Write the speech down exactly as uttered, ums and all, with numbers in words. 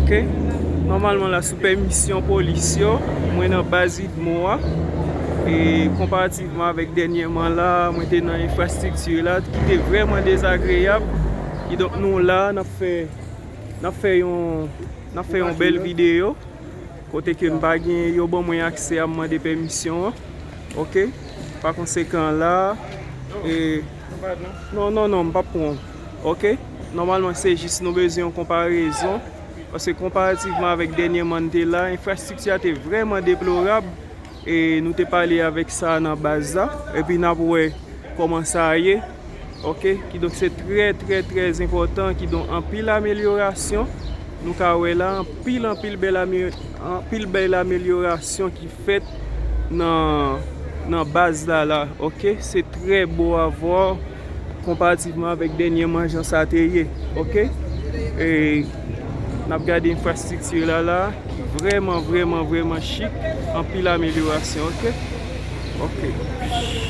Ok. Nòmalman la, sou pèmisyon polis yo, mwen nan baz UDMO a. E konparativman avèk dènyèman la, mwen te nan enfrastrikti la ki te vrèman dezagreyab. Kidonk nou la, n ap fè, n ap fè yon, n ap fè yon bèl videyo. Kote ke m pa gen, yo ban mwen aksè a m mande pèmisyon an. Ok. Pa konsekan la, e, non, non, non, m p ap pran. Ok. Nòmalman, se jis nou bezwen yon konparezon. Paske konparativman avèk dènyèman n te la, enfrastrikti a te vrèman deplorab. E nou te pale avèk sa nan baz la. Epi n ap wè kòman sa ye. Ok. Kidonk se trè, trè, trè enpòtan. Kidonk anpil amelyorasyon. Nou ka wè la, anpil, anpil bèl ame-, anpil bèl amelyorasyon ki fèt nan, nan baz la la. Ok. Se trè bo a vwa konparativman avèk dènyèman jan sa te ye. Ok. E n ap gade enfrastrikti la la, ki vrèman, vrèman, vrèman chik, anpil amelyorasyon. Ok. Ok.